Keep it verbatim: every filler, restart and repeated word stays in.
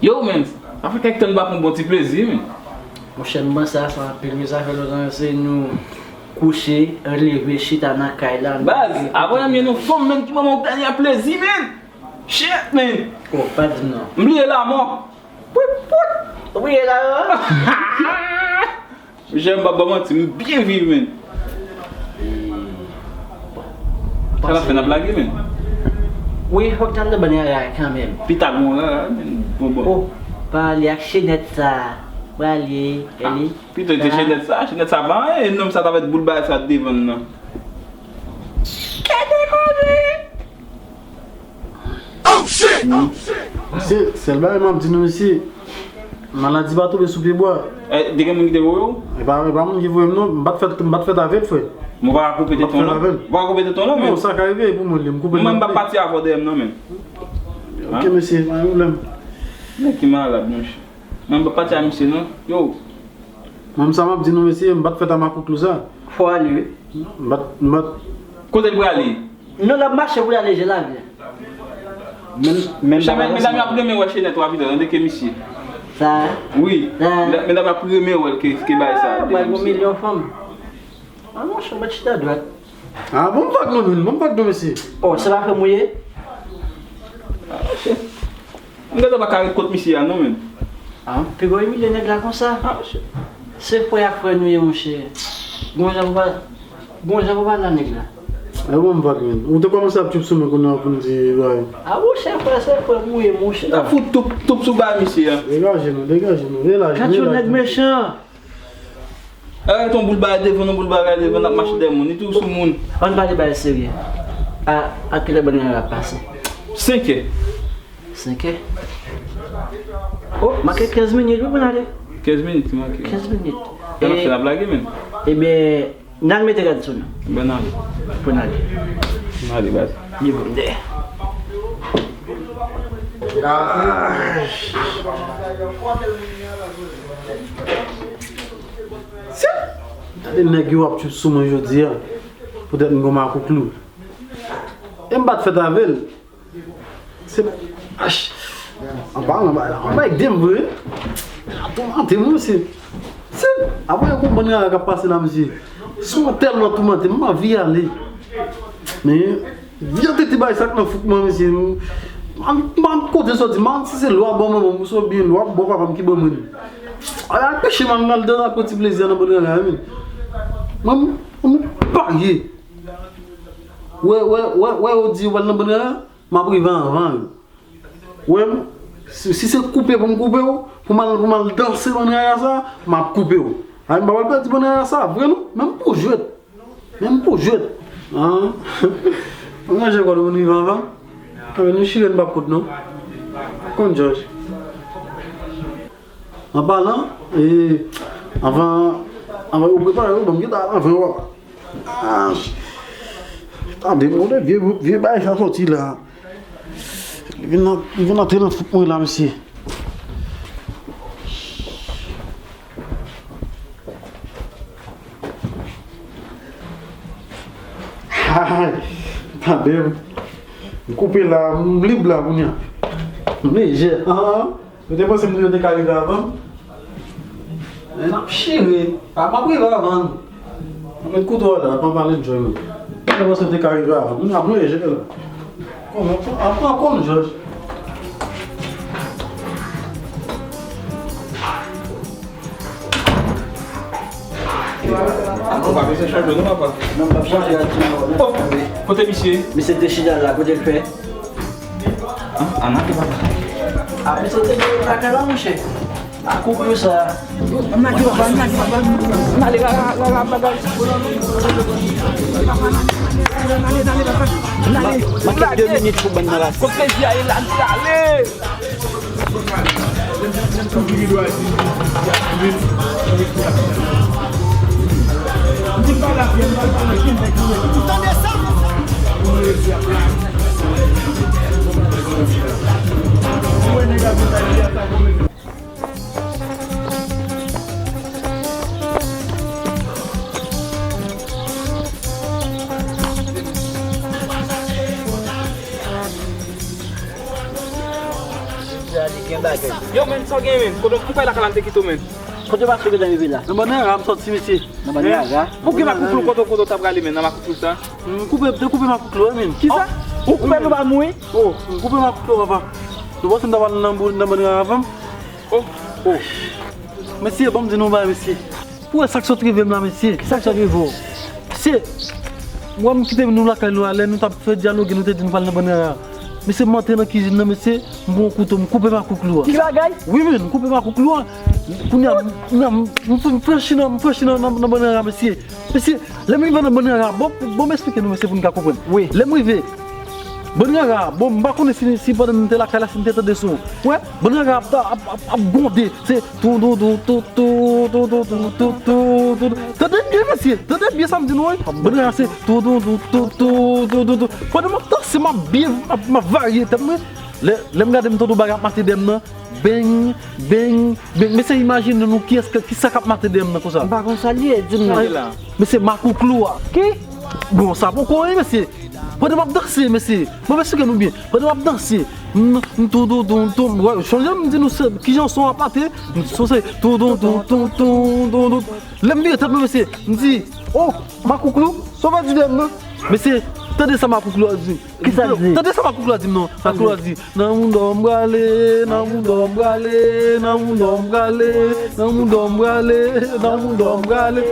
Yo, men, sa fè kèk tan m pa pran bon ti plezi, men. Monchè, m panse a sa anpil, wi, sa fè lontan se nou kouche, leve, chita nan kay la. Baz, avan yè m ye nou fanm, men, ki ban mwen yon dènye plezi, men. Shit, men. Oh, pa di m non. M bliye lanmò. Pout, pout. Ou bliye lanmò? Jè, m p ap ba w manti, m byen viv, men. Sa n ap fè, n ap lage, men? Wi, fòk n al nan bann rara kanmenm. Pita gon rara, men, bon, bon. Oh, pale ak chenèt sa. Prale, ah, pito te chenèt sa, chenèt sa pa anyen, e nonm sa t avèk boul bagay sa devan l nan. Gade kòman. Oh, shit! Se sèl bagay m ap di nou, mesye, maladi pa tonbe sou pye bwa. Eh, te gen moun ki te voye w? E pa, e pa moun ki voye m, non. M pa t fèt, m pa t fèt avè l, frè. Mwen pa ka koupe tete w, non? Mwen pa ka koupe tete w, non, men. Non, sa ka rive pou mwen, li, m koupe l. Mwen menm, m p ap pati avè w dèyè m, non, men. Ok, mesye, pa gen pwoblèm. Nèg ki malad, monchè. Mwen, m p ap pati a misye, non. Yo. Mwen, sa m ap di nou, mesye, m pa t fèt a makouklou sa. Fò ale, wi. M pa t, m pa t. Kote l prale? Non, l ap mache pou l ale je lavi. Menm, menm. Chè, men, medam yo ap renmen wè chenèt w a pito, tande ke misye. Sa. Wi. Sa. Medam, medam yo ap renmen wè l ke, ke bagay sa. Ah, pral gon milyon fanm. Ah, monchè, w mèt chita dwat. Ah, bon, m vag non, menm, bon, m vag non, mesye. Oh, se pa frè m ou ye? Ah, monchè. M gentan pa ka ret kot misye a non, menm. Ah, piga w imilye nèg la konsa. Ah, monchè. Se frè ak frè nou ye, monchè. Gon jan pou pa, gon jan pou pale a nèg la. E bon, m pa grenn. Ou te kòmanse ap tchoup sou mwen kounye a pou m di bagay. Ah, monchè, frè, se frè m ou ye, monchè. N ap fout toup, toup sou bagay misye a. Degaje nou, degaje nou, relaje nou. Gad yon nèg mechan. Arèt yon boul bagay devan, yon boul bagay devan, n ap mache dèyè moun. Li toujou sou moun. Ann pale bagay serye. A, a kilè bann rara ap pase? Senkè. Senkè? Oh, make kenz minit, wi, pou n ale. Kenz minit ki make. Kenz minit. Sa n ap fè, n ap lage, menm. Ebyen, n al mete rad sou nou. Bon, n ale. Pou n ale. N ale, baz. Li bon, m dèyè. Gade nèg yo ap tchoup sou mwen jodi a. Poutèt m gon makouklou. E m pa t fèt avè l. Se, ach, anba, anba, anba, ede m vre. Ap toumante m, mesye. Se, apre yon konprann rara k ap pase la, mesye. Son tèlman toumante m, m anvi ale. Men, vye tete bay sa k nan fouk mwen, mesye. M, m, m, kote soti, m, si se lwa bò manman m, oubyen lwa bò papa m ki ban mwen. Ay, al peche m, al nan dan ak ti plezi a nan bann rara, men. Mwen, m, m pa ye. Wè, wè, wè, wè, yo di yo pral nan bann rara. M ap rive anvan yo. Wè m, si, si se koupe pou m koupe w, pou m al, pou m al danse bann rara sa, m ap koupe w. Ay, m pa pral pèdi bann rara sa, vre non, menm pou jwèt. Menm pou jwèt. An. Mwen ranje kò nou rive anvan. Anben, nou chire n p ap kout non. Konn jòj. An palan, e, anvan, anvan yo prepare yo, ban m gentan al anvan yo, papa. Ah, tande, mwen, vye, vye bagay sa soti la. Li vin nan, li vin antre nan fouk mwen la, mesye. Ay, tande, m koupe la, m lib la kounye a. M lejè, an. Yo te panse moun yo te ka rive avan m. Men n ap chire. A, m ap rive avan nou. Mwen met kouto a la, pa pale djòl. Yo te panse yo te ka rive avan m. Moun ap mwen jete la. Kòman, ap pran kòm jòj. Ou pa bezwen chanje non, papa. Non, m p ap chanje a ti non. Oh, kote misye? Misye te chita la, kote l fè? An, an, an, papa. A, misye te gen lakay la, monchè. A, koupyo sa. Ann ale, papa, ann ale, papa. Ann ale, papa, papa, bagay. Ann ale, ann ale, papa. Ann ale. Manke de minit pou bann nan pase. Kot plezi a ye la, ann ale. Yo, men, sa w gen, men? Kote w, koupe lakay la, m te kite w, men. Kote w pase, kote w rive la? Nan Bannann Rara m sòti, mesye. Nan Bannann Rara? Ou gen makouklou kote, kote w ta prale, men, nan makouklou sa? M koupe, m te koupe makouklou, wi, men. Kisa? Ou koupe l, ou pa mouri? Oh, m koupe makouklou, papa. Nou panse m ta pral nan bou-, nan Bannann Rara, papa? Oh, oh. Mesye, ban m di nou bagay, mesye. Ou wè sa k sot rive m la, mesye? Kisa k sot rive w? Mesye, mwen m kite nou lakay nou a, lè nou t ap fè dyaloge, nou te di nou pral nan Bannann Rara. Mesye, m antre nan kizin nan, mesye, m pran yon kouto, m koupe makouklou a. Ki bagay? Wi, men, m koupe makouklou a. Kounye a, m, m, m, m franchi nan, m franchi nan, nan, nan Bannann Rara, mesye. Mesye, lè m rive nan Bannann Rara, bon, bon, m eksplike nou, mesye, pou n ka konprann. Wi. Lè m rive, Bannann Rara, bon, m pa konnen si, si pandan m te lakay la, si m te tande son. Wè, Bannann Rara ap, ap, ap, ap gwonde. Se tou dou dou tou tou dou dou tou tou tou tou. Tande byen, mesye, tande byen sa m di nou, wi. Bannann Rara se tou dou dou tou tou dou dou tou. Pandan m ap danse, m ap byen, m ap, m ap varye tèt mwen. Lè, lè m gade, m tande yon bagay ap mate dèyè m nan. Beng, beng, beng. Mesye, imajine nou kiyès ke, kisa k ap mate dèyè m nan konsa. M pa konn sa l ye, di m non. Mesye, makouklou a. Ki? Bon, sa poko anyen, mesye. Pandan m ap danse, mesye. Bon, mesye, ke nou byen. Pandan m ap danse. M, m, tou, tou, tou, tou. Wè, chonje m di nou se, kijan son ap mate. M, son se, tou, tou, tou, tou, tou, tou, tou. Lè m vire tèt mwen, mesye, m di, oh, makouklou, sa w pèdi dèyè m nan? Mesye, tande sa makouklou a di. Kisa l di? Tande sa makouklou a di m non. Makouklou a di, nan mouda m prale, nan mouda m prale, nan mouda m prale, nan mouda m prale, nan mouda m prale.